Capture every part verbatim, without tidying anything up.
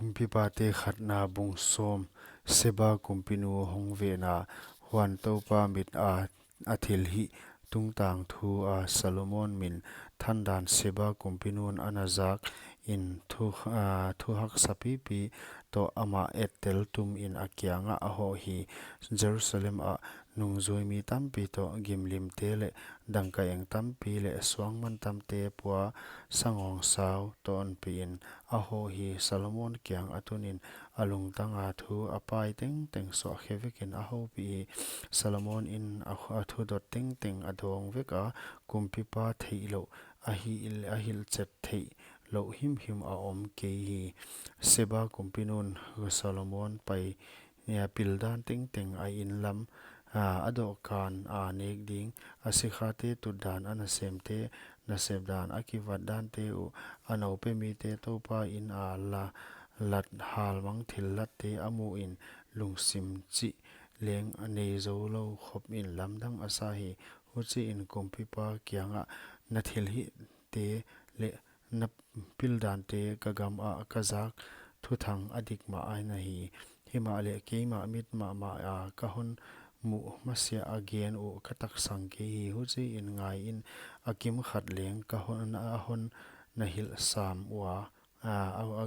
Kumpipate khatna bung sawm. Seba kumpinu hong vehna. Huan Toupa mit a a thilhih tungtang thu a Solomon min thandan Seba kumpinun ana zak in thu, ah, thu haksa pipi toh amah ettel tum in a kiangah a hoh hi. Jerusalem ah nungzuimi tampi toh gimlimte leh dangkaeng tampi leh suangmantamte pua sangawngsau tawnpi in a hoh hi. Solomon kiang a tun in a lungtang a thu a pai tengteng suah khe vek in a houpih hi. Solomon in a, a thu dot tengteng a dawng vek a, kumpipa theihlouh, a hilh, a hilhchet theihlouh himhim a om kei hi. Seba kumpinun Solomon pai, eh, pildan tengteng a inn lam, ah, a dohkan a nek ding, a sikhate tutdan, a nasemte nasepdan, a kivatdante uh, a noupemite Toupa in a la, lat halmang thillatte a muh in lungsim chih leng a nei zoulou khop in lamdang a sa hi. Huchiin kumpipa kiangah na thilhihte leh na pildante ka gam ah ka zak thuthang a dik mah ana hi. Himahleh keimah mit mahmah a ka hon muh masiah a gen uh ka taksang kei hi. Huchiin ngai in, a kim khat leng ka hon, a hon na hilh sam ua, a, a, a,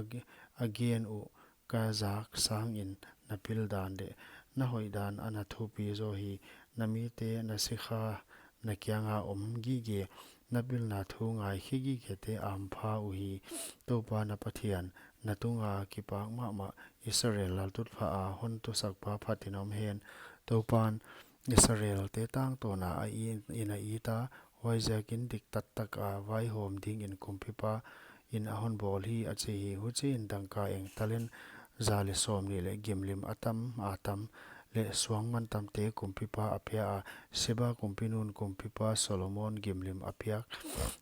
a gen uh ka zak sangin na pildan leh na hoihdan ana thupi zaw hi. Na mite, na sikha na kianga om gige, na pilna thu ngaikhe gigete a hampha uhi. Toupa na Pathian, na tunga kipak mahmah Israel laltutpha a hon tusakpa phatin om hen. Toupan Israelte tangtawna a i-, in a it a, huaiziakin dik taktak a vaihawm dingin kumpipa in a hon bawl hi, a chi hi. Huchiin dangkaeng talent za leh sawmnih leh gimlim a tam, a tam leh suangmantamte kumpipa a pia a, Seba kumpinun kumpipa Solomon gimlim a piak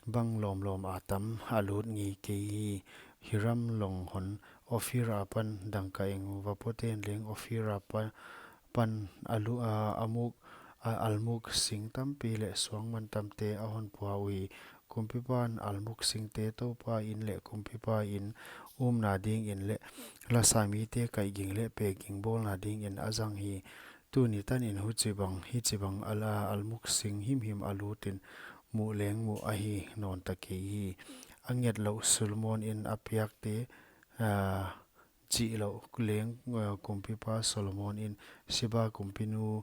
bang lawmlawm a tam a lut ngei kei hi. Hiram long hon Ophir apan dangkaeng vapoten leng Ophir apa pan a lu-, a, a muk, a, almuk sing tampi leh suangmantamte a hon pua uhi. Kumpipan almuk singte Toupa in leh kumpipa in umna dingin leh lasamite kaihging leh pekging bawlna dingin a zang hi. Tuni tanin huchibang, hichibang al-, a, almuk sing himhim a lutin muh leng muh ahi nawn ta kei hi. A ngetlouh Solomon in a piakte, a, chihlouh leng, eh, kumpipa Solomon in Seba kumpinu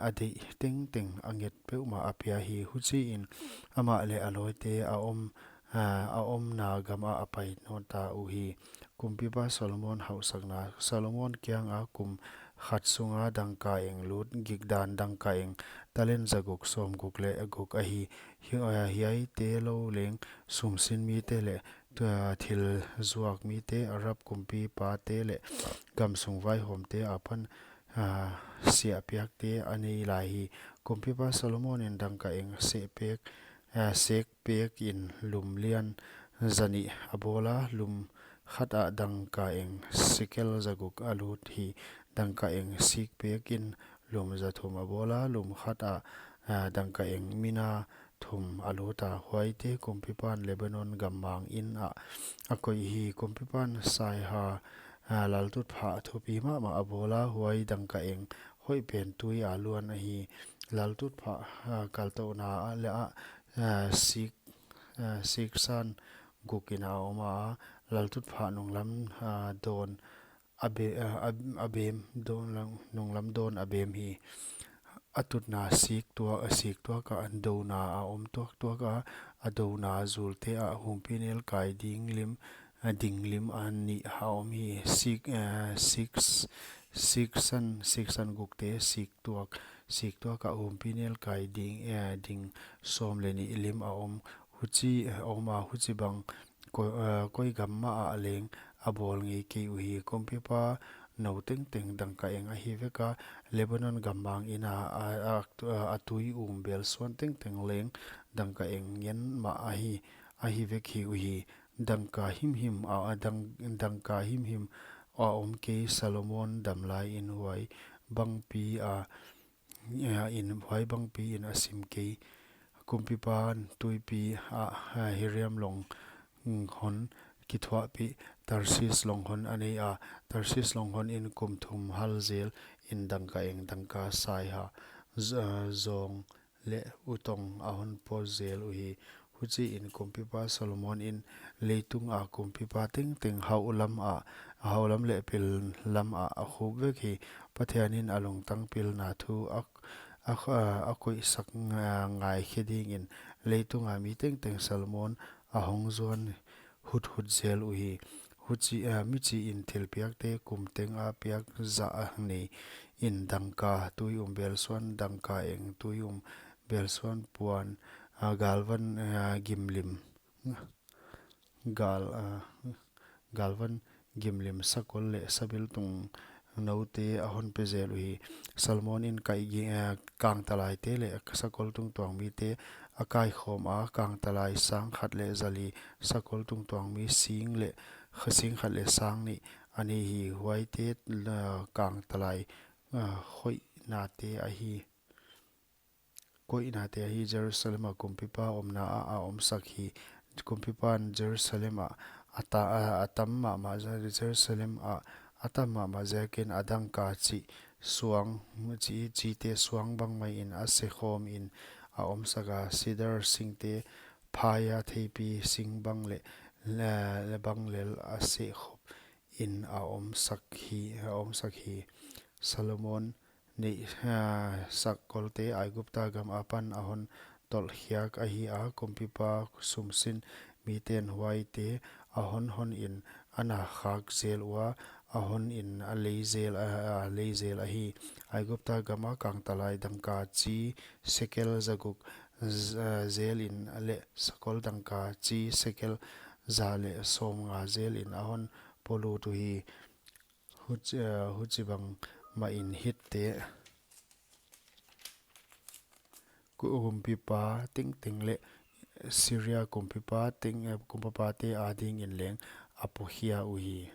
a deih tengteng a nget peuhmah a pia hi. Huchiin amah leh a lawite a om, eh, a omna gam ah a pai nawn ta uhi. Kumpipa Solomon hauhsakna. Solomon kianga kum khat sunga dangkaeng lut gikdan dangkaeng talent zaguk sawmguk leh guk ahi. Hi-, eh, hiaite lou leng sumsinmite leh tua thil zuak mite, Arab kumpipate leh gamsung vaihawmte apan, ah, siahpiakte a nei lai hi. Kumpipa Solomon in dangkaeng sehpek, ah, sekpek in lum lian zanih a bawl a, lum khat ah dangkaeng sikel zaguk a lut hi. Dangkaeng sikpek in lum zathum a bawl a, lum khat ah, ah, dangkaeng mina thum a lut a, huaite kumpipan Lebanon gammang in ah a koih hi. Kumpipan saiha, ah, laltutphah thupi mahmah a bawl a, huai dangkaeng hoihpen tui a luan ahi. Laltutphah, ah, kaltouhna ah leh ah, ah, sik, ah, siksan guk in a om a, laltutphah nunglam, ah, dawn a be-, a, a, a bem dawn lang, nunglam dawn a bem hi. A tutna sik tuak, a sik tuak a, a douna a om tuaktuak a, a douna zulte ah humpinelkai ding lim, a ding lim a nih a om hi. Sik, eh, sik s-, siksan, siksan gukte sik tuak, sik tuak a humpinelkai ding, eh, ding sawm leh nih lim a om. Huchi, eh, a om a, huchibang ko-, eh, koi gam mah ah leng a bawl ngei kei uhi. Kumpipa nou tengteng dangkaeng ahi vek a, Lebanon gammang in a, a, a, a tui um belsuan tengteng leng dangkaeng ngen mah ahi, ahi vek hi uhi. Dangka himhim a, a dang-, dangka himhim a om kei. Solomon damlai in huai bangpi a, eh, in huai bangpi in a sim kei. Kumpipan tuipi ah, eh, Hiram long, mm, hon kithuahpih Tarshish longhon a nei a, Tarshish longhon in kum thum hal zel in dangka eng dangka saiha, z-, zawng leh utong a hon pua zel uhi. Huchiin kumpipa Solomon in leitunga kumpipa tengteng hauh lam ah, hauh lam leh pil lam ah a khup vek hi. Pathian in a lungtang pilna thu a, a, a koihsak nga-, ngaikhe dingin leitunga mi tengteng Solomon a hong zuan huthut zel uhi. Huchi, ah, michiin thilpiakte kum tenga piak zah a nei in dangka, tui um belsuan dangka eng, tui um belsuan puan, ah, galvan, ah, gimlim, gal, ah, galvan gimlim sakol leh sabiltung noute a hon pe zel uhi. Solomon in kai gi-, eh, kangtalaite leh sakol tungtuang mite a kaikhawm a, kangtalai sang khat leh zali, sakol tungtuang mi sing leh, kha sing khat leh sang nih a nei hi. Huaite, eh, kangtalai, eh, khoihnate ahi. Koihnate ahi. Jerusalem a kumpipa omna ah a omsak hi. Kumpipan Jerusalem ah a ta-, a, a tam mahmah, Jerusalem ah a tam mahmah ziakin a dangka chih suang, chi, chihte suang bang maiin a sekhawm in a omsak a, sidar singte phaia theipi sing bang leh, leh, leh bang lel a sehkhop in a omsak hi, a omsak hi. Solomon neih, ah, sakolte Aigupta gam apan a hon tolhkhiak ahi a, kumpipa sumsin miten huaite a hon hon in a na khak zel ua, a hon in a lei zel, a, a lei zel ahi. Aigupta gama kangtalai dangka chi sekel zaguk z-, ah, zel in leh sakol dangka chi sekel za leh sawmnga zel in a hon polut uhi. Huchi, eh, huchibang mahin Hitte kumpipa tengteng leh Syria kumpipa teng, eh, kumpipate adingin leng a pokhia uhi.